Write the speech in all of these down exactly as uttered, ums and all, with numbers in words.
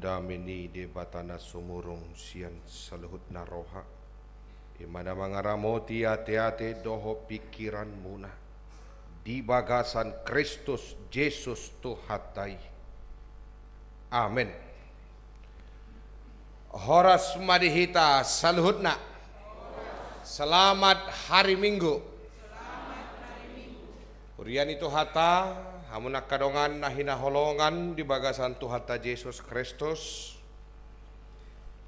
Dame ni Debata na sumurung sian saluhutna roha, i ma na mangaramoti ateate dohot pingkiranmuna di bagasan Kristus Jesus Tuhanta i. Amen. Horas ma di hita saluhutna. Selamat hari Minggu. Huria ni Tuhanta, hamu angka dongan na hinaholongan di bagasan Tuhanta Jesus Kristus.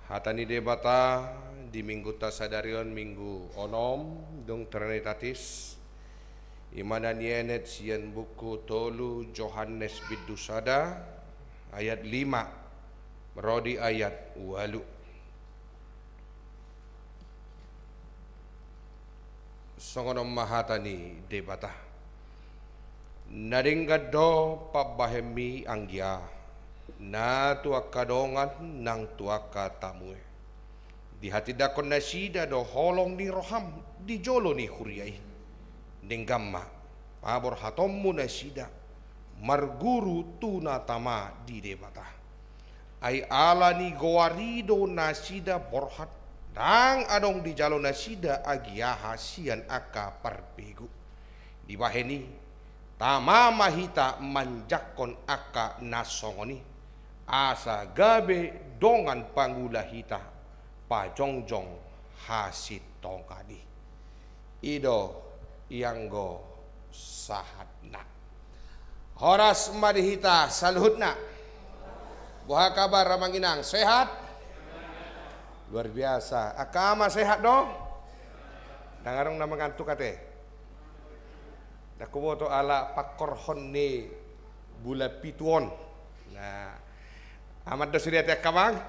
Hata ni Debata di Minggunta sadari on, Minggu onom dung Trinitatis, i ma na nienet sian buku tolu Johannes bindu sada ayat lima ro di ayat ualu. Songon on ma hata ni Debata. Na denggan do pambahenmi anggia, na tu angka dongan nang tu angka tamue. Dihatindangkon nasida do holong ni roham di jolo ni huria i. Denggan ma paborhatonmu nasida marguru tu na tama di Debata. Ai ala ni goar i do nasida borhat, ndang adong dijalo nasida agia aha sian angka parbegu. Dibahen i, tama ma hita manjangkon angka na songon i, asa gabe dongan pangula hita pajongjong hasintongan i. I do ianggo sahatna. Horas ma di hita saluhutna. Boha kabar amang inang, sehat? Luar biasa. Angka ama sehat do? Ndang adong na mangantuk ate? Ndang huboto ala pangkorhon ni bulan pitu on. Nah, aman do sude ate angka amang?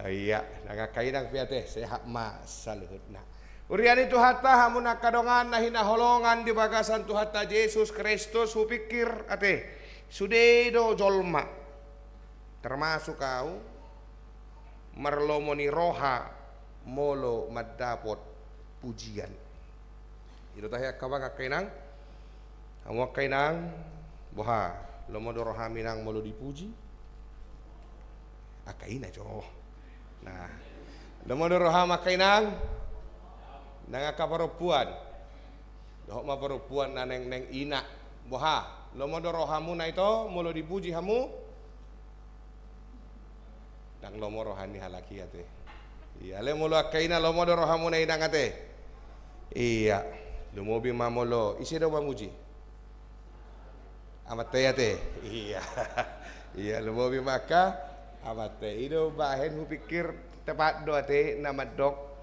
Oh iya, nang angka inang pe ate, sehat ma saluhutna. Huria ni Tuhanta, hamu angka dongan na hinaholongan di bagasan Tuhanta Jesus Kristus, hupingkir ate, sude do jolma, termasuk au, marlomo ni roha molo mandapot pujian. I do tahe angka amang, angka inang. Hamu angka inang, boha, lomo do roham inang molo dipuji? Angka ina jo. Nah, lomo do roham angka inang? Nang angka parompuan. Dohot ma parompuan na nengneng ina. Boha, lomo do rohamuna ito molo dipuji hamu? Ndang lomo roha ni halak i ate. Iya, alai molo angka ina, lomo do rohamuna inang ate? Iya. Lumobi ma molo, ise do mamuji? Amanta i ate. Iya. Iya, lumobi ma angka amanta i. I do bahen hupingkir tepat do ate na mandok,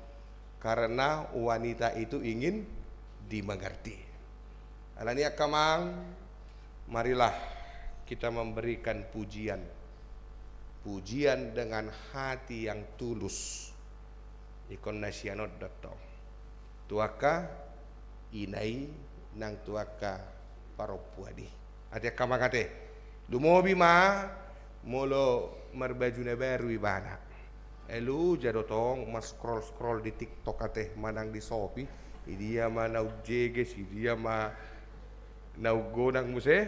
karena wanita itu ingin dimengerti. Alani i angka amang, marilah kita memberikan pujian. Pujian dengan hati yang tulus. Ingkon na sian on do tong. Tu angka ina i nang tu angka parompuan i. Ate angka amang ate. Lumobi ma molo marbaju na baru ibana. Ai loja do tong ma scroll-scroll di TikTok ate, manang di Shopee, i dia ma naung jeges, i dia ma naung godang muse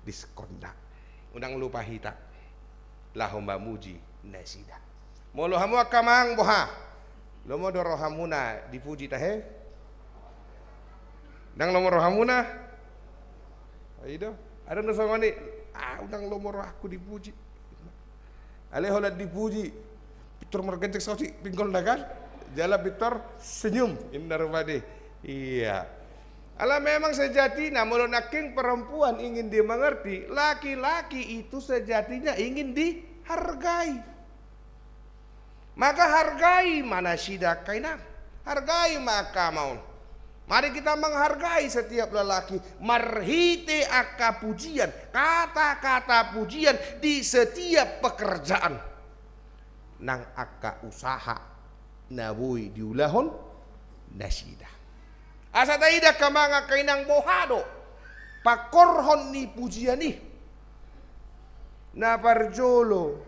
diskonna. Unang lupa hita laho mamuji nasida. Molo hamu angka amang, boha, lomo do rohamuna dipuji tahe? Ndang lomo rohamuna? I do. Adong do songon i, ah, unang lomo rohangku dipuji. Alai holan dipuji, pintor marganjang saotik pinggolna kan, jala pintor senyum, inna rupani. Iya. Ala memang sejatina molo nangkin perempuan ingin dimengerti, laki-laki itu sejatinya ingin dihargai. Maka hargai ma nasida angka inang. Hargai ma angka amang on. Mari kita menghargai setiap lelaki marhite angka pujian, kata-kata pujian di setiap pekerjaan. Nang angka usaha na boi diulahon nasida. Asa taida angka amang angka inang boha do pangkorhon ni pujian i. Na parjolo,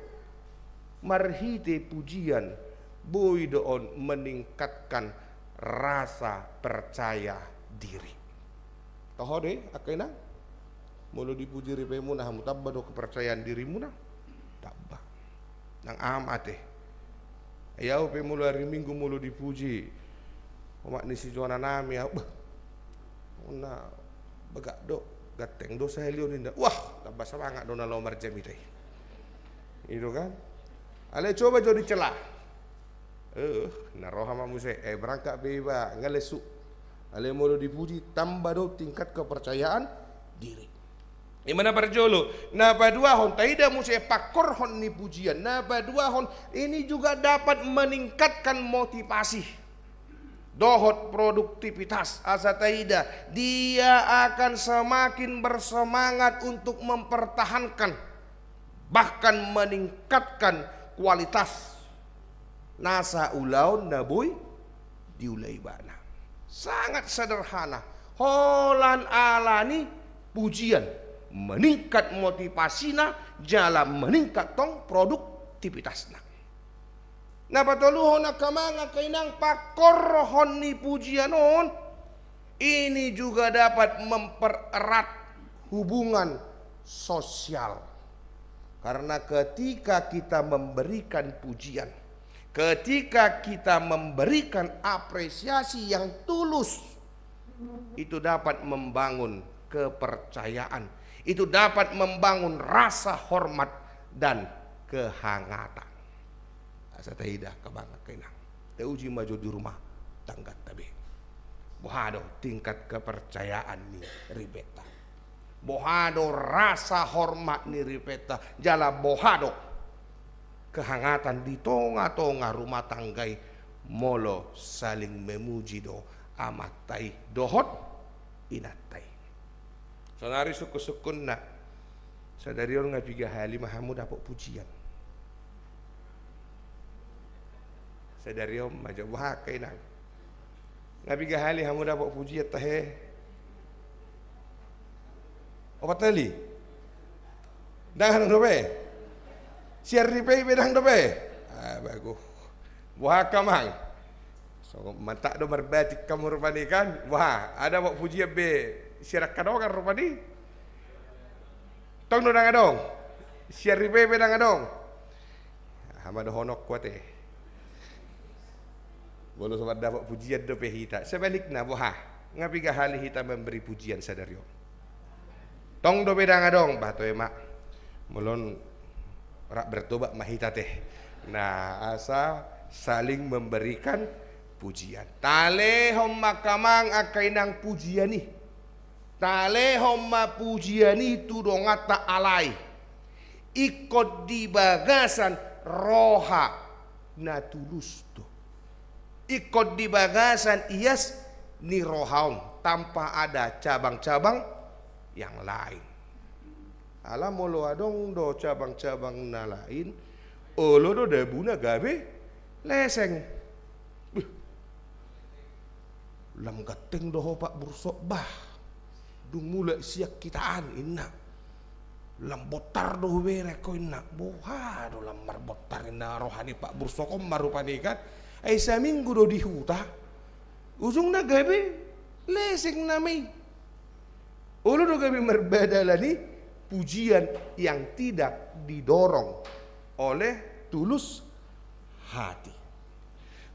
marhite pujian boi do on meningkatkan rasa percaya diri. Toho do i angka inang? Molo dipuji ripemuna hamu, tamba do kepercayaan dirimuna? Tamba. Nang amat, eh. Ai au pe molo ari Minggu molo dipuji omak ni si Joana nami au, bah. Ona bagak do, ganteng do sahali on ninna. Wah, tambah semangat do na laho marjamita i. I do kan? Alai coba jo dicela. Eh, na roha ma muse, eh, berangkat be iba, nga lesu. Alai molo dipuji, tambah do tingkat kepercayaan diri. Ima na parjolo, na paduahon, taida muse pangkorhon ni pujian. Na paduahon, ini juga dapat meningkatkan motivasi dohot produktivitas. Asa taida, dia akan semakin bersemangat untuk mempertahankan, bahkan meningkatkan kualitas nasa ulaon na boi diula ibana. Sangat sederhana. Holan alani pujian, meningkat motivasina, jala meningkat tong produktivitasna. Na patoluhon angka amang, angka inang, pangkorhon ni pujian on, ini juga dapat mempererat hubungan sosial. Karena ketika kita memberikan pujian, ketika kita memberikan apresiasi yang tulus, itu dapat membangun kepercayaan, itu dapat membangun rasa hormat dan kehangatan. Asa taida angka amang, angka inang, tauji ma jo di rumah tangganta be. Boha do tingkat kepercayaan ni ripenta? Boha do rasa hormat ni ripenta? Jala boha do kehangatan di tonga-tonga rumah tangga i molo saling memuji do amanta i dohot inanta i? Saonari sungkun-sungkunna, sadari on nga piga hali ma hamu dapot pujian? Sadari on ma jo, boha angka inang? Nga piga hali hamu dapot pujian tahe? Opat hali? Ndang adong dope? Sian ripe i pe ndang dope? Ah, bagus. Boha angka amang? Songon mantak do marbatik hamu rupani kan? Boha, adong dapot pujian be sian angka dongan rupani? Tong do ndang adong? Sian ripe i pe ndang adong? Aha ma dohononku ate? Molo so mandapot pujian dope hita. Sebalikna, boha? Nga piga hali hita memberi pujian sadari on? Tong dope ndang adong? Bah, toe ma. Molo on rap bertobat ma hita ate. Nah, asa saling memberikan pujian. Talehon ma angka amang, angka inang, pujian i. Talehon ma pujian i tu donganta, alai ingkon di bagasan roha na tulus do. Ingkon di bagasan ias ni roha on, tanpa ada cabang-cabang yang lain. Ala molo adong do cabang-cabang na lain, olo do dabuna gabe leseng. Beh. Lam ganteng do ho, Pak Burso, bah. Dung mulak sian hita an, inna. Lam bontar do hubereng ho, inna. Boha do lam marbontar, inna, roha ni Pak Burso on ma rupani kan. Ai saminggu do di huta. Ujungna gabe leseng nama i. Olo do gabe marbadalan i pujian yang tidak didorong oleh tulus hati.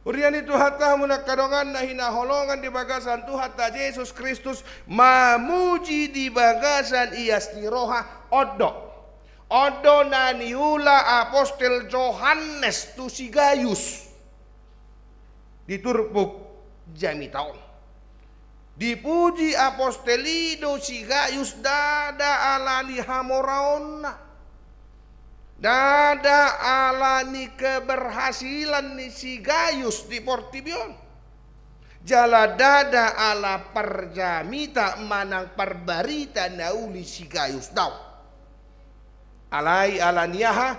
Huria ni Tuhanta, hamu na angka dongan na hinaholongan di bagasan Tuhanta Jesus Kristus, mamuji di bagasan ias ni roha, on do. On do na niula apostel Johannes tu si Gayus di turpuk jamita on. Dipuji apostel i do si Gayus ndada ala ni hamoraonna, ndada ala ni keberhasilan ni si Gayus di portibi on, jala ndada ala parjamita manang parbarita na uli si Gayus, daong. Alai ala ni aha?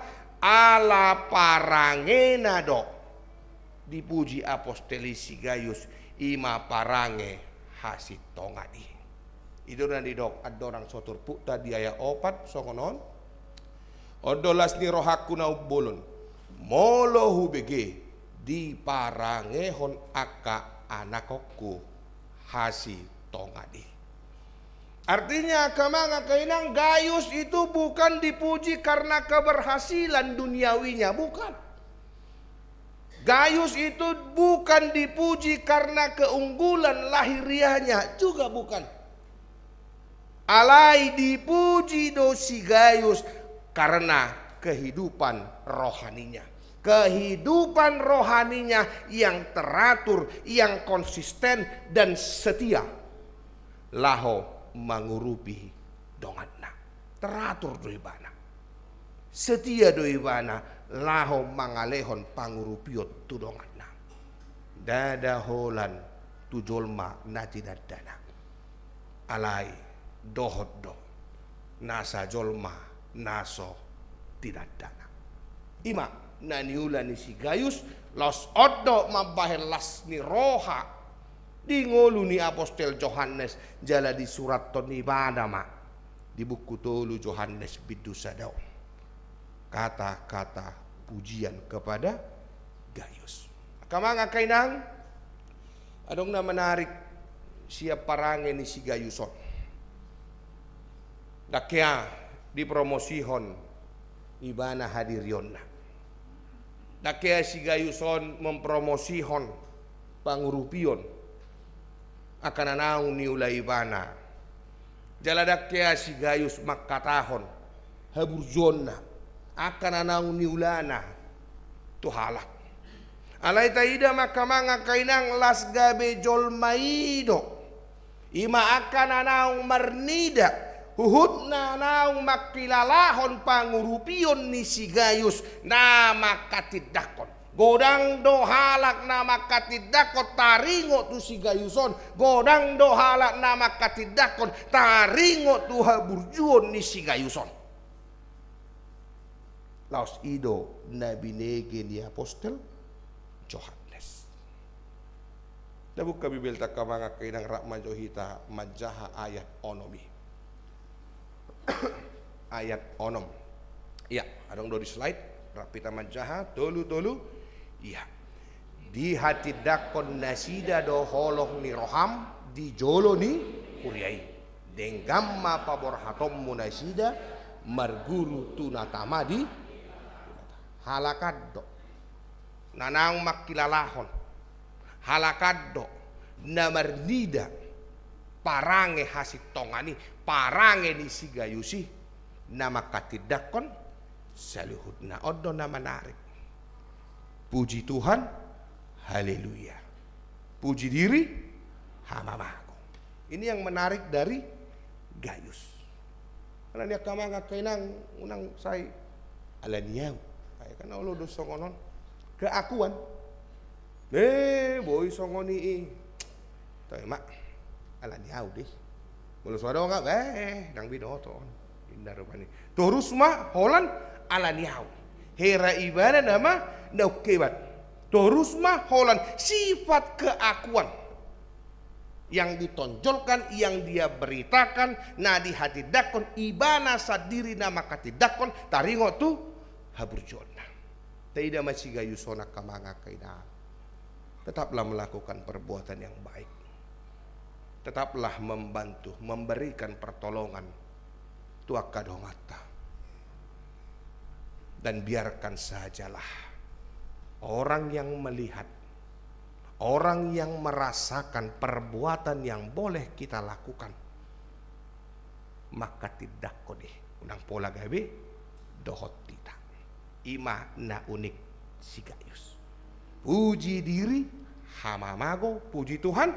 Ala parangena do dipuji apostel i si Gayus, i ma parange hasintongan i. I do na nidok andorang so turpukta di ayat opat songon on: On do las ni rohangku na umbolon, molo hubege diparangehon angka anakhonku hasintongan i. Artinya, angka amang, angka inang, Gayus itu bukan dipuji karena keberhasilan duniawinya, bukan. Gayus itu bukan dipuji karena keunggulan lahiriahnya, juga bukan. Alai dipuji do si Gayus karena kehidupan rohaninya. Kehidupan rohaninya yang teratur, yang konsisten, dan setia laho mangurupi donganna. Teratur do ibana. Setia do ibana laho mangalehon pangurupion tu donganna. Ndada holan tu jolma na tinandana. Alai dohot do nasa jolma na so tinandana. I ma na niula ni si Gayus, laos on do mambahen las ni roha di ngolu ni apostel Johannes, jala disurathon ibana ma di buku tolu Johannes bindu sada on kata-kata pujian kepada Gayus. Angka amang, angka inang, adong na menarik sian parange ni si Gayus on. Ndang hea dipromosihon ibana hadirionna. Ndang hea si Gayus on mempromosihon pangurupion angka na naung niula ibana. Jala ndang hea si Gayus mangkatahon haburjuonna angka na naung niulana tu halak. Alai taida ma, angka amang, angka inang, las gabe jolma i do, i ma angka na naung marnida, huhut na naung mangkilalahon pangurupion ni si Gayus, na mangkatindangkon. Godang do halak na mangkatindangkon taringot tu si Gayus on, godang do halak na mangkatindangkon taringot tu haburjuon ni si Gayus on. Laos i do na binege ni apostel Johannes. Tabuka Bibelta, angka amang, angka inang, rap ma jo hita manjaha ayat onom i. Ayat onom. Ia, adong do di slide, rap hita manjaha, tolu, tolu. Ia. Dihatindangkon nasida do holong ni roham di jolo ni huria i. Denggan ma paborhatonmu nasida marguru tu na tama di halak an do na naung mangkilalahon, halak an do na marnida parange hasintongan i, parange ni si Gayus i, na mangkatindangkon saluhutna. On do na menarik. Puji Tuhan, haleluya. Puji diri, hamamang. Ini yang menarik dari Gayus. Alani, angka amang, angka inang, unang sai alani au. Ai kan olo do songon on. Keakuan. Eh, boi songon i i. Toe ma, alani au dei. Molo so adong au, eh, ndang binoto on. Inda rupani. Torus ma holan alani au. Hera ibana nama na ungkeban. Torus ma holan sifat keakuan yang ditonjolkan, yang dia beritakan, na dihatindangkon, ibana sandiri na mangkatindangkon taringot tu haburjuonna. Taida ma si Gayus on, angka amang, angka inang. Tetaplah melakukan perbuatan yang baik. Tetaplah membantu, memberikan pertolongan tu angka donganta. Dan biarkan sajalah orang yang melihat, orang yang merasakan perbuatan yang boleh kita lakukan, mangkatindangkon i, unang pola gabe dohot hita. I ma na unik si Gayus. Puji diri, hamamang, puji Tuhan.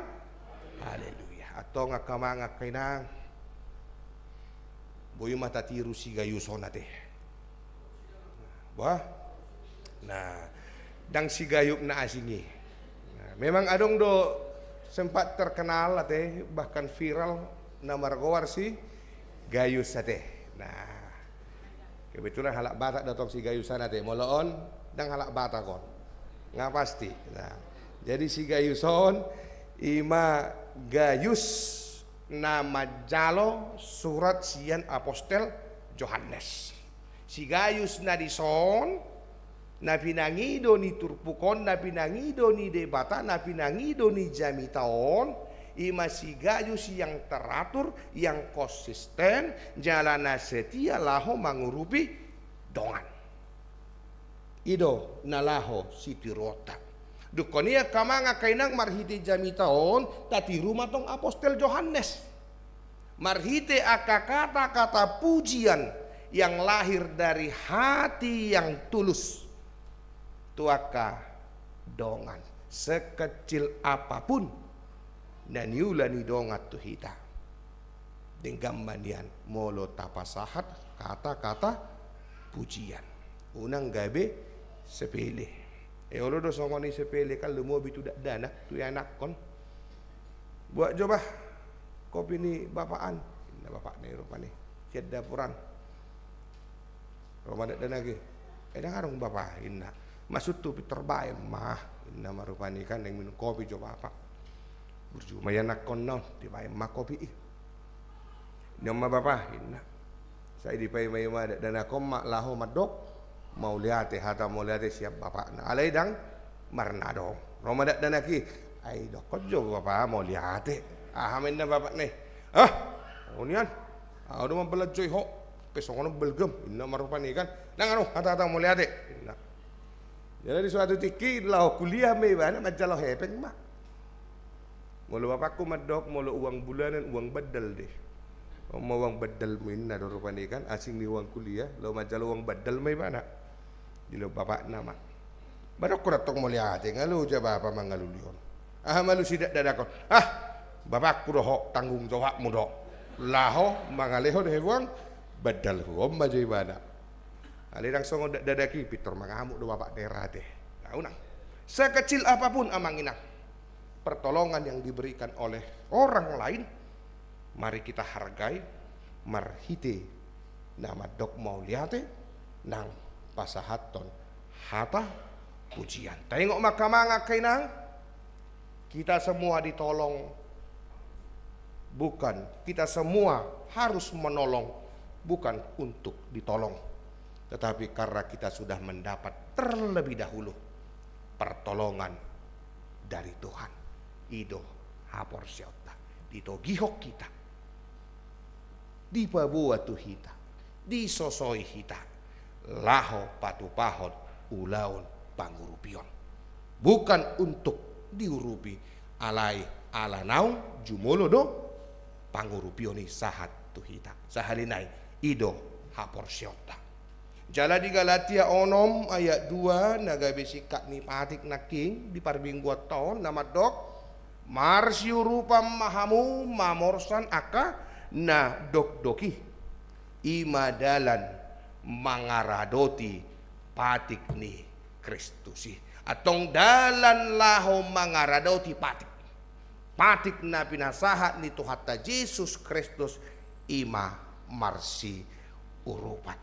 Haleluya. Antong, angka amang, angka inang, boi ma tatiru si Gayus on ate. Bah. Nah, ndang si Gayus na asing i. Nah, memang adong do sempat terkenal ate, bahkan viral, na margoar si Gayus ate. Nah, kebetulan halak Batak do tong si Gayus an ate. Molo on, ndang halak Batak on. Nga pasti. Nah, jadi si Gayus on, i ma Gayus na manjalo surat sian apostel Johannes. Si Gayus na dison, na pinangido ni turpuk on, na pinangido ni Debata, na pinangido ni jamita on, I ma si Gayus yang teratur, yang konsisten, jala na setia laho mangurupi dongan. I do na laho sitiruonta. Dungkon i angka amang angka inang, marhite jamita on tatiru ma tong apostel Johannes. Marhite angka kata-kata pujian yang lahir dari hati yang tulus tu angka dongan, sekecil apapun na niula ni dongan tu hita. Denggan ma nian molo tapasahat kata-kata pujian. Unang gabe sepele. E, olo do songon i sepele kan lumobi tu dakdanak, tu ianakhon. Buat jo bah kopi ni bapak an, inna bapakna i rupani sian daporan. Ro ma dakdanak i, e, ndang adong bapa, inna. Maksudhu pintor baen ma, inna ma rupani kan, naeng minum kopi jo bapa. Burju ma ianakhonna on, dibaen ma kopi i. Inna ma bapa, inna. Sai dipaima-ima dakdanak on ma laho mandok mauliate, hata mauliate sian bapakna. Alai ndang marnadong. Ro ma dakdanak i, ai dokkon jo bapa mauliate. Aha ma inna bapakna i? Ah, ro nian. Ahu do mambalanjoi ho. Pe songon on balgam, inna ma rupani kan. Ndang adong hata-hata mauliate, inna. Jadi di suatu tingki laho kuliah ma ibana manjalo hepeng ma. Molo bapakku mandok, molo uang bulanan, uang bandal do i. On ma uang bandalmu, inna do rupani kan, asing ni uang kuliah, laho manjalo uang bandal ma ibana. Dilehon bapakna ma. Ba dokkon antong mauliate, nga loja bapa mangalului on. Aha ma alusi dakdanak on? Ah, bapakku do ho, tanggung jawabmu do laho mangalehon he uang bandalhu, on ma jo ibana. Alai ndang songon dakdanak i, pintor mangamuk do bapakna i rade. Unang. Sekecil apapun amang inang pertolongan yang diberikan oleh orang lain, mari kita hargai marhite na mandok mauliate nang pasahathon hata pujian. Taingot ma angka amang angka inang, kita semua ditolong bukan, kita semua harus menolong bukan untuk ditolong, tetapi karena kita sudah mendapat terlebih dahulu pertolongan dari Tuhan. I do haporseaonta, ditogihon hita, dipaboa tu hita, disosoi hita laho patupahon ulaon pangurupion. Bukan untuk diurupi, alai ala naung jumolo do pangurupion i sahat tu hita. Sahali nai, i do haporseaonta. Jala di Galatia onom ayat dua, na gabe singkat ni patik nangkin di parmingguanta on, na mandok, marsiurupan ma hamu mamorsan angka na dokdok i. I ma dalan mangaradoti patik ni Kristus i. Antong dalan laho mangaradoti patik, patik na pinasahat ni Tuhanta Jesus Kristus, i ma marsiurupan.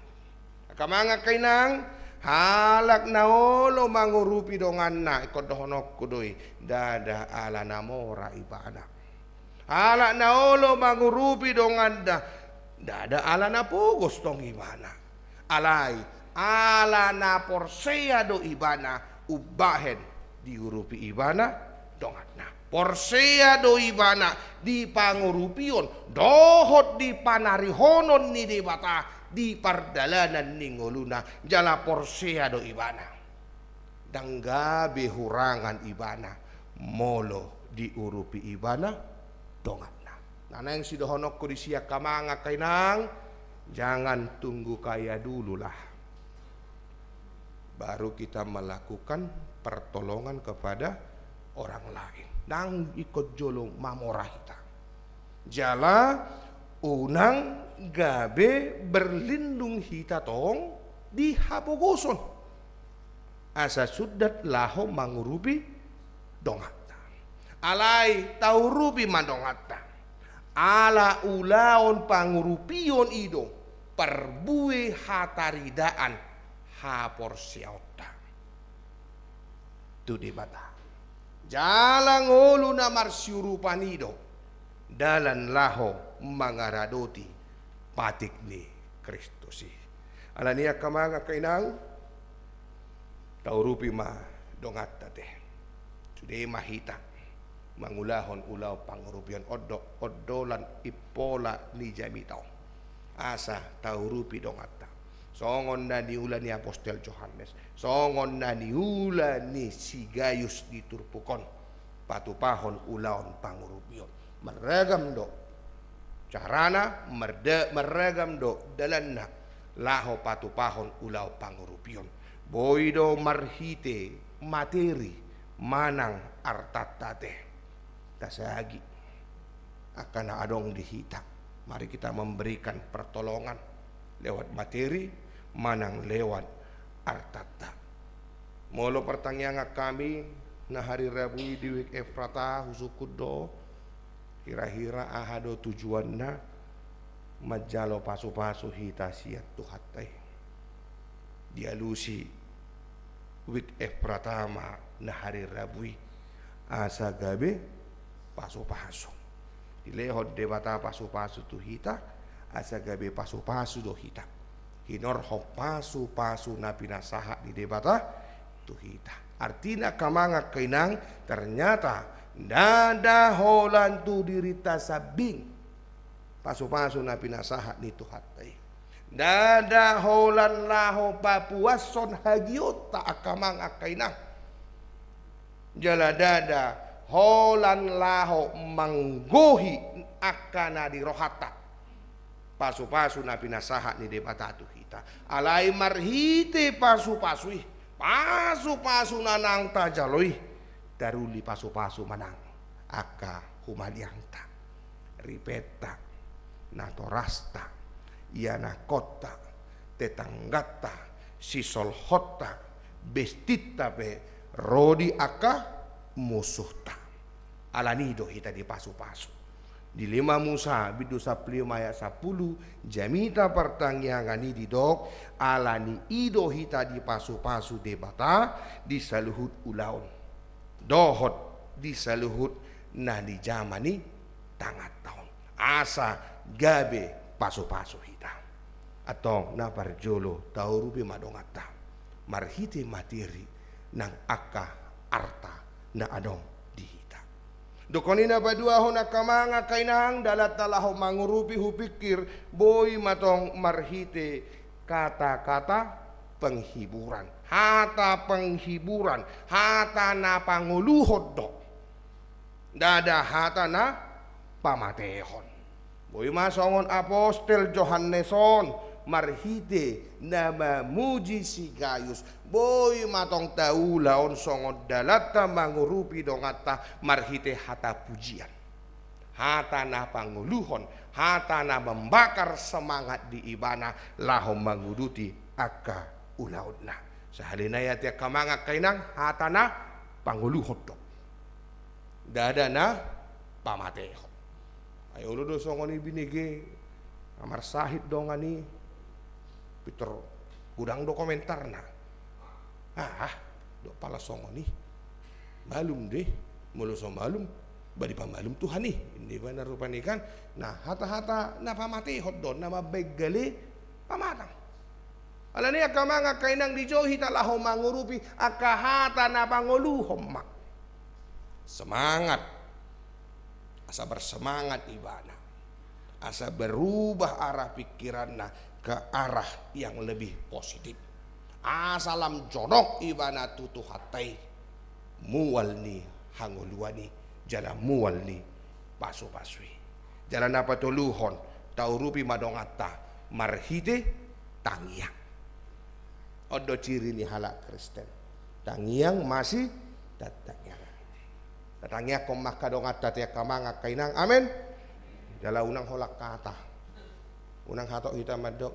Angka amang angka inang, halak na olo mangurupi donganna, ingkon dohononku do i, ndada ala na mora ibana. Halak na olo mangurupi donganna, ndada ala na pogos tong ibana. Alai ala na porsea do ibana umbahen diurupi ibana donganna. Porsea do ibana di pangurupion dohot di panarihonon ni Debata di pardalanan ni ngoluna, jala porsea do ibana. Ndang gabe hurangan ibana molo diurupi ibana donganna. Na naeng sidohononku disi angka amang angka inang, jangan tunggu kaya dululah baru kita melakukan pertolongan kepada orang lain. Ndang ingkon jolo mamora hita. Jala unang gabe berlindung hita tong di hapogoson, asa sundat laho mangurupi donganta. Alai taurupi ma donganta, ala ulaon pangurupion i do parbue hataridaan haporseaonta tu Debata. Jala ngolu na marsiurupan i do dalan laho mangaradoti patik ni Kristus i. Alani i angka amang angka inang, taurupi ma donganta te. Sude ma hita mangulahon ulaon pangurupion. On do, on do lan impola ni jamita on, asa taurupi donganta. Songon na niula ni apostel Johannes, songon na niula ni si Gayus di turpuk on, patupahon ulaon pangurupion. Marragam do carana, marda-, marragam do dalanna laho patupahon ulaon pangurupion. Boi do marhite materi manang artanta ate tasagi angka na adong di hita. Mari kita memberikan pertolongan lewat materi manang lewat artanta. Molo partangiangan hami na hari Rabu i di Wijk Efrata, husungkun do, hira-hira aha do tujuanna manjalo pasu-pasu hita sian Tuhanta i. Dialusi Wijk Efrata ma na hari Rabu i, asa gabe pasu-pasu. Dilehon Debata pasu-pasu tu hita, asa gabe pasu-pasu do hita. Hinorhon pasu-pasu na pinasahat ni Debata tu hita. Artina, angka amang, angka inang, ternyata ndada holan tu dirinta sambing pasu-pasu na pinasahat ni Tuhanta i. Ndada holan laho papuashon hagionta, angka amang, angka inang. Jala ndada holan laho manggohi angka na di rohanta pasu-pasu na pinasahat ni Debata tu hita. Alai marhite pasu-pasu i, pasu-pasu na naung tajalo i, taruli pasu-pasu manang angka humaliangta, ripenta, natorasta, ianakhonta, tetangganta, sisolhotta, bestinta pe ro di angka musuhta. Alani i do hita dipasu-pasu. Di lima Musa bindu sampulu lima ayat sampulu, jamita partangiangan i didok, alani i do hita dipasu-pasu Debata di saluhut ulaon dohot di saluhut na di jaman i tanganta on, asa gabe pasu-pasu hita. Antong na parjolo, taurupi ma donganta marhite materi nang angka arta na adong di hita. Dokkon i na paduahon, angka amang, angka inang, dalanta laho mangurupi, hupingkir boi ma tong marhite kata-kata penghiburan, hata penghiburan, hata na pangoluhon do. Ndada hata na pamatehon. Boi ma songon apostel Johannes on marhite na mamuji si Gayus. Boi ma tong taula on songon dalanta mangurupi donganta marhite hata pujian, hata na pangoluhon, hata na mambakar semangat di ibana laho manguduti angka ulaonna. Sahali nai ate, angka amang, angka inang, hata na pangoluhon do, ndada na pamatehon. Ai olo do songon i binege, na marsahit dongan i, pintor godang do komentarna. Ah, dok pala songon i. Malum do i, molo so malum, ba dipamalum Tuhan i. Ninna ibana rupani kan, na hata-hata na pamatehon do, na mambaen gale pamatang. Alani i, angka amang, angka inang, dijou hita laho mangurupi angka hata na pangoluhon ma. Semangat. Asa bersemangat ibana. Asa berubah arah pikiranna ke arah yang lebih positif. Asa lam jonok ibana tu Tuhanta i, mual ni hangoluan i, jala mual ni pasu-pasu i. Jala na patoluhon, taurupi ma donganta marhite tangiang. On do ciri ni halak Kristen. Tangiang masitangiangan. Tatangiangkon ma angka donganta ate, angka amang, angka inang. Amen. Jala unang holan hata. Unang hatop hita mandok,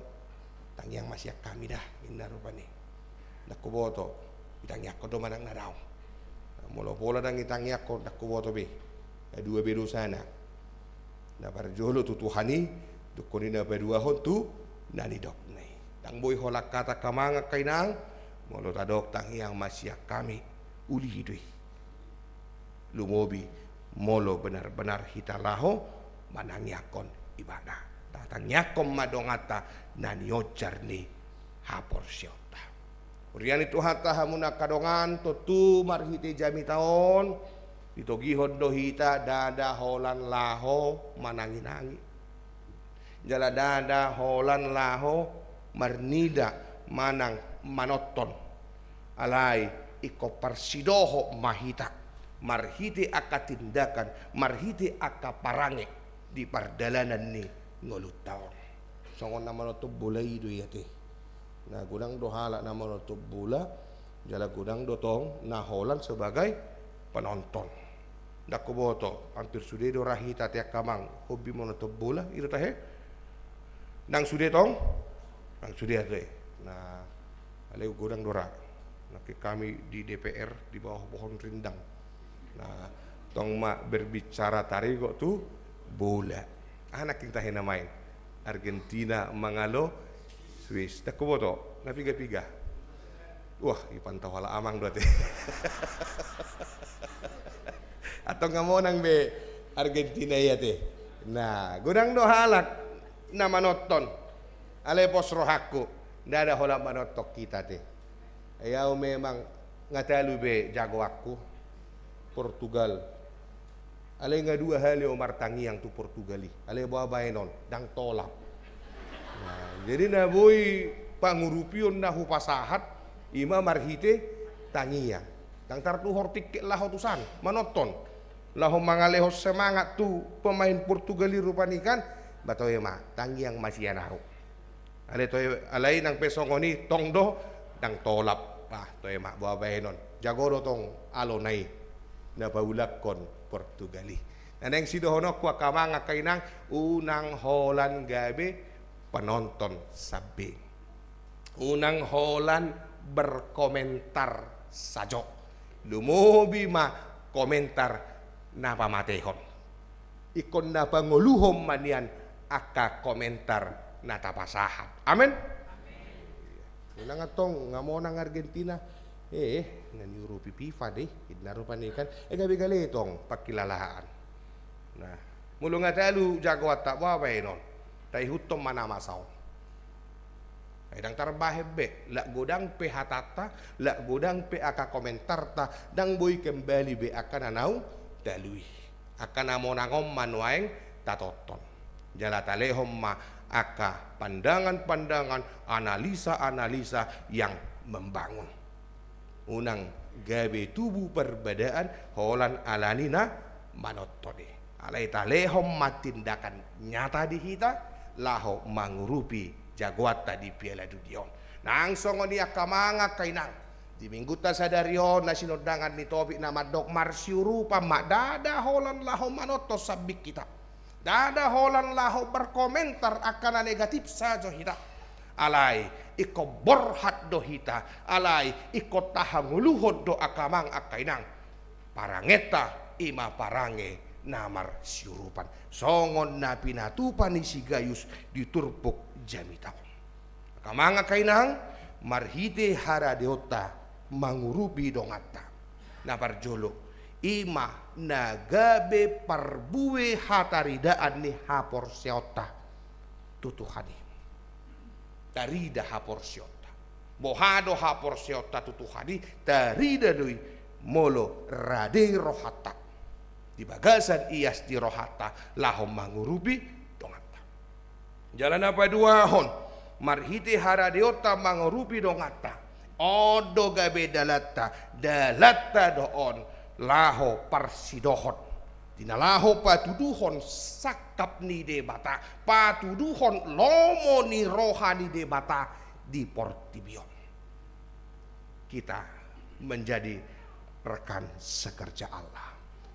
tangiang ma sian hami da, ninna rupani. Ndang huboto, itangiangkon do manang na daong. Molo pola ndang itangiangkon, ndang huboto be. Dua be dosana. Na parjolo tu Tuhan i, dokkon i na paduahon tu na nidokna i. Ndang boi holan hata, angka amang, angka inang, molo tadok tangiang ma sian hami, uli do i. Lumobi molo benar-benar hita laho manangiangkon ibana. Tatangiangkon ma donganta na nionjar ni haporseaonta. Huria ni Tuhanta, hamuna angka dongan, tontu marhite jamita on, Ditogihon do hita ndada holan laho manangi-nangi. Jala ndada holan laho marnida manang manonton. Alai ingkon parsidohot ma hita marhite angka tindakan, marhite angka parange di pardalanan ni ngolunta on. Songon na manonton bola i do i ate. Nah, godang do halak na manonton bola, jala godang do tong na holan sebagai penonton. Ndang huboto, hampir sude do ra hita ate angka amang hobi manonton bola, i do tahe? Ndang sude tong? Ndang sude ate. Nah, alai godang do ra. Nangkin hami di D P R di bawah pohon rindang. Nah, tong ma berbicara taringot tu bola. Aha nangkin tahe na main? Argentina mangalo Swiss. Ndang huboto, na piga-piga. Wah, ipantau halak amang do ate. Antong nga monang be Argentina i ate. Nah, godang do halak na manonton. Alai pos rohangku, ndada holan manonton hita ate. Ai au memang nga talu be jagoanku, Portugal. Alai nga dua hali au martangiang tu Portugal i. Alai boha baenon, ndang tolap. Nah, jadi na boi pangurupion na hupasahat, i ma marhite tangiang. Ndang tartuhor tiket laho tusan manonton. Laho mangalehon semangat tu pemain Portugal i rupani kan. Ba toe ma, tangiang ma sian au. Alai toe, alai nang pe songon i tong do, ndang tolap. Bah, toe ma, boha baenon. Jago do tong alona i na paulakhon Portugal i. Na naeng sidohononku angka amang angka inang, unang holan gabe penonton sambing. Unang holan berkomentar sajo. Lumobi ma komentar na pamatehon. Ingkon na pangoluhon ma nian angka komentar na tapasahat. Amen. Unang antong nga monang Argentina. Eh, na niurupi FIFA do i. Inna rupani kan. Eh, gabe gale tong pangkilalaan. Nah, molo nga talu jagoanta, boha baenon? Taihuthon ma na masa on. Ai ndang tarbahen be, lak godang pe hatanta, lak godang pe angka komentarta, ndang boi kembali be angka na naung talu i. Angka na monang on ma nuaeng tatonton. Jala talehon ma angka pandangan-pandangan, analisa-analisa yang membangun. Unang gabe tubu parbadaan holan alani na manonton i. Alai talehon ma tindakan nyata di hita, laho mangurupi jagoanta di Piala Dunia on. Nang songon i angka amang angka inang, di minggunta sadari on na sinondangan ni topik na mandok marsiurupan ma, ndada holan laho manonton sambing hita. Ndada holan laho berkomentar angka na negatif sajo hita. Alai ingkon borhat do hita, alai ingkon tahangoluhon do angka amang angka inang. Parangenta i ma parange na marsiurupan. Songon na pinatupa ni si Gayus di turpuk jamita on. Angka amang angka inang, marhite haradeonta mangurupi donganta. Na parjolo, i ma na gabe parbue hataridaan ni haporseaonta tu Tuhan i. Tarida haporseaonta. Boha do haporseaonta tu Tuhan i, tarida do i molo rade rohanta. Di bagasan ias ni rohanta laho mangurupi donganta. Jala na paduahon, marhite haradeonta mangurupi donganta. On do gabe dalanta, dalanta do on laho parsidohot. Di na laho patuduhon sangkap ni Debata, patuduhon lomo ni roha ni Debata di portibi on. Kita menjadi rekan sekerja Allah.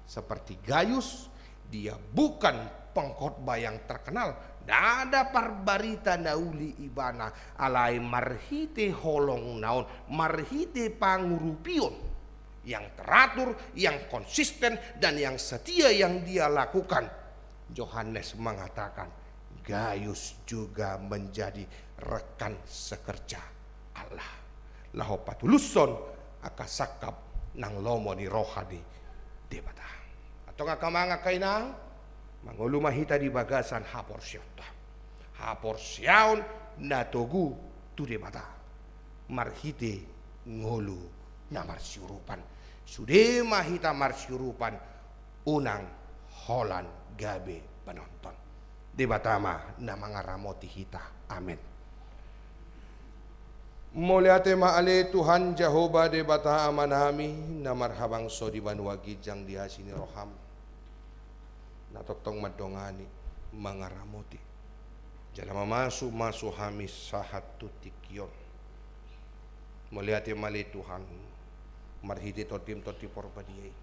Seperti Gayus, dia bukan pengkhotbah yang terkenal, ndada parbarita na uli ibana, alai marhite holongna on, marhite pangurupion yang teratur, yang konsisten, dan yang setia yang dia lakukan, Yohanes mengatakan, Gayus juga menjadi rekan sekerja Allah. Laho patulushon angka sangkap nang lomo ni roha ni Debata. Antong angka amang angka inang, mangolu ma hita di bagasan haporseaonta. Haporseaon na togu tu Debata. Marhite ngolu na marsiurupan. Sude ma hita marsiurupan, unang holan gabe panonton. Debata ma na mangaramoti hita. Amen. Mauliate ma ale Tuhan Jahowa Debata Amanami, na marhabangso di banua ginjang di asi ni roham, na tongtong mandongani, mangaramoti, jala mamasumasu hami sahat tu tingki on. Mauliate ma ale Tuhan, marhite Tondim Tondi Parbadia i,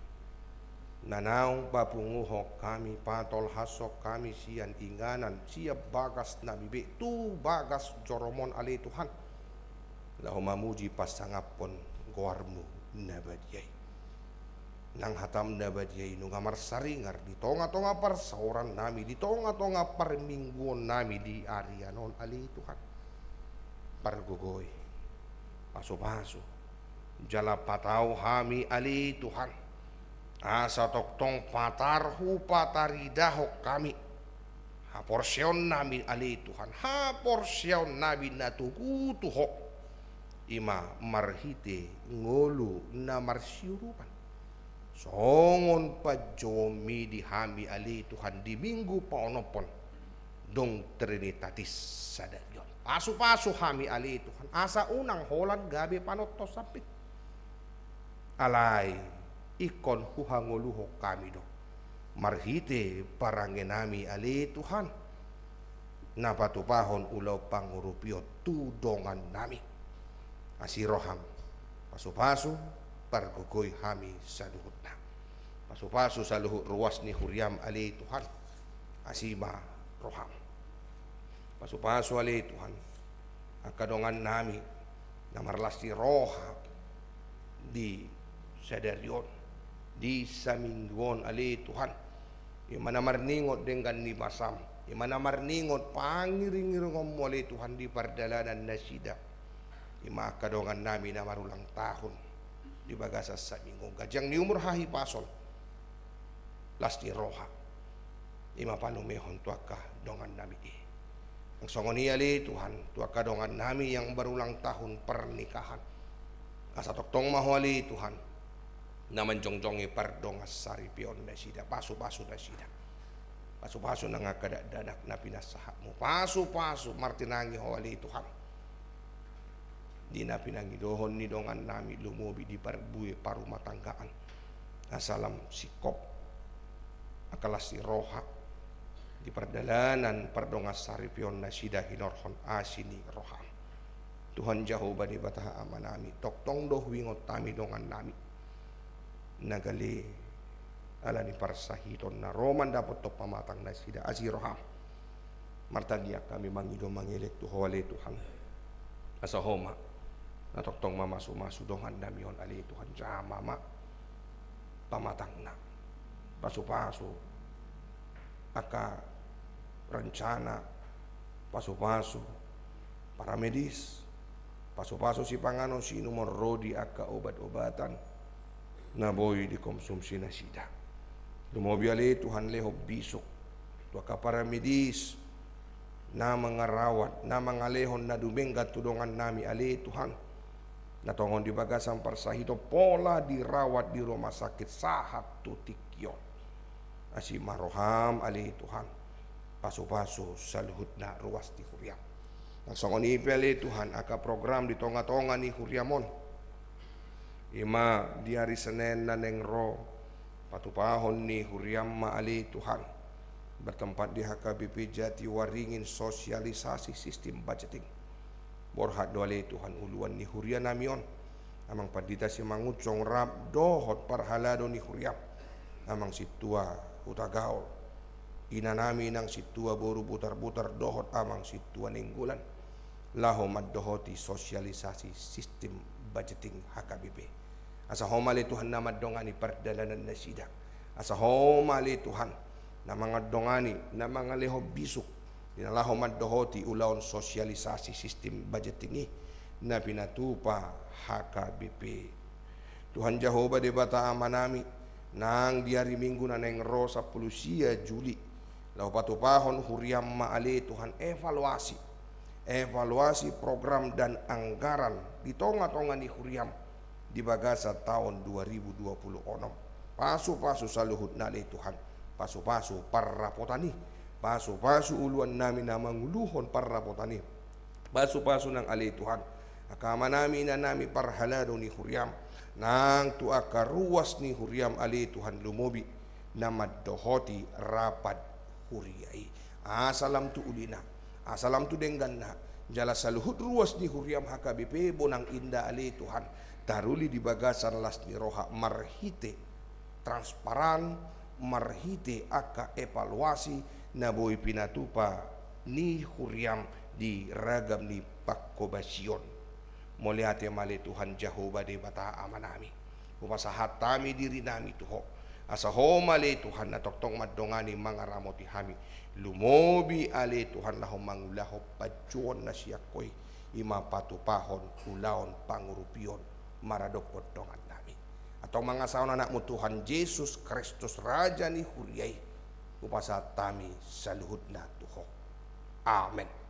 na naung papunguhon hami, patolhashon hami sian inganan, sian bagasnami be tu bagas jorom on ale Tuhan, laho mamuji pasangaphon goarmu na badia i. Nang hatam na badia i nunga marsaringar di tongatonga parsaorannami, di tongatonga parmingguonnami di arian on ale Tuhan. Pargogoi, pasupasu, jala patau hami ale Tuhan, asa tongtong patarhu pataridahon hami haporseaonnami ale Tuhan, haporseaonnami na togu tu Ho, i ma marhite ngolu na marsiurupan. Songon panjouonmi di hami ale Tuhan di Minggu paonomhon dung Trinitatis sadari on. Pasupasu hami ale Tuhan, asa unang holan gabe panonton samping. Alai ingkon huhangoluhon hami do marhite parangenami ale Tuhan, na patupahon ulaon pangurupion tu dongannami. Asi roham, pasupasu, pargogoi hami saluhutna. Pasupasu saluhut ruas ni huriam ale Tuhan, asi ma roham. Pasupasu ale Tuhan angka dongannami na marlas ni roha di sadari on, di saminggu on ale Tuhan. I ma na marningot denggan ni basam, i ma na marningot pangiringiringonmu ale Tuhan di pardalanan nasida. I ma angka dongannami na marulang tahun di bagasan saminggu on, ganjang ni umur, hahipason, las ni roha, i ma palumehon tu angka dongannami i. Nang songon i ale Tuhan tu angka dongannami yang berulang tahun pernikahan, asa tongtong ma Ho ale Tuhan na manjongjongi pardongansaripeon nasida, pasupasu nasida. Pasupasu nang angka dakdanak na pinasahatmu, pasupasu, martinangi Ho ale Tuhan di na pinangidohon ni dongannami, lumobi di parbue parumatanggaan, asa lam singkop angka las ni roha di pardalanan pardongansaripeon nasida hinorhon asi ni roham. Tuhan Jahowa Debata Amanami, tongtong do huingot hami dongannami na gale ala ni parsahiton na ro mandapothon pamatang nasida, asi roham. Martangiang hami mangido mangelek tu Ho ale Tuhan, asa Ho ma na tongtong mamasumasu dongannami on ale Tuhan, jama ma pamatangna. Pasupasu angka rencana, pasupasu paramedis, pasupasu sipanganon siinumon ro di angka obatobatan na boi dikonsumsi nasida. Lumobi ale Tuhan lehon bisuk tu angka paramedis na mangarawat, na mangalehon na dumenggan tu dongannami ale Tuhan, na tongon di bagasan parsahiton pola dirawat di rumah sakit sahat tu tingki on. Asi ma roham ale Tuhan, pasupasu saluhutna ruas ni huriam. Nang songon i pe ale Tuhan angka program di tongatonga ni huriam on, i ma di ari Senen na naeng ro, patupahon ni huriam ma ale Tuhan, bertempat di H K B P Jatiwaringin, sosialisasi sistem budgeting. Borhat do ale Tuhan uluan ni hurianami on, Amang Pandita Simangunsong rap dohot parhalado ni huriam, Amang Sintua Hutagaol, inanami nang Sintua boru Butarbutar dohot Amang Sintua Nainggolan, laho mandohoti sosialisasi sistem budgeting H K B P. Asa Ho ma ale Tuhan na mandongani pardalanan nasida. Asa Ho ma ale Tuhan na mandongani, na mangalehon bisuk di na laho mandohoti ulaon sosialisasi sistem budgeting i na pinatupa H K B P. Tuhan Jahowa Debata Amanami, nang di ari Minggu na naeng ro sampulu sia Juli, laho patupahon huriam ma ale Tuhan evaluasi, evaluasi program dan anggaran di tongatonga ni huriam di bagasan taon dua ribu dua puluh onom. Pasupasu saluhutna ale Tuhan, pasupasu parrapotan i, pasupasu uluan nami na manguluhon parrapotan i. Pasupasu nang ale Tuhan angka ama nami ina nami parhalado ni huriam, nang tu angka ruas ni huriam ale Tuhan, lumobi na mandohoti rapat huria i. Asa lam tu ulina, asa lam tu dengganna, jala saluhut ruas ni huriam H K B P Bonang Indah ale Tuhan, taruli di bagasan las ni roha marhite transparan, marhite angka evaluasi na boi pinatupa ni huriam di ragam ni panghobasion. Mauliate ma ale Tuhan Jahowa Debata Ama nami. Hupasahat hami diri nami tu Ho, asa Ho ma ale Tuhan na tongtong mandongani, mangaramoti hami. Lumobi ale Tuhan na Ho mangulahon panjouon na sian Ho i, i ma patupahon ulaon pangurupion maradophon dongan nami. Antong mangasahon Anakmu Tuhan Jesus Kristus, Raja ni huria i, hupasahat hami saluhutna tu Ho. Amen.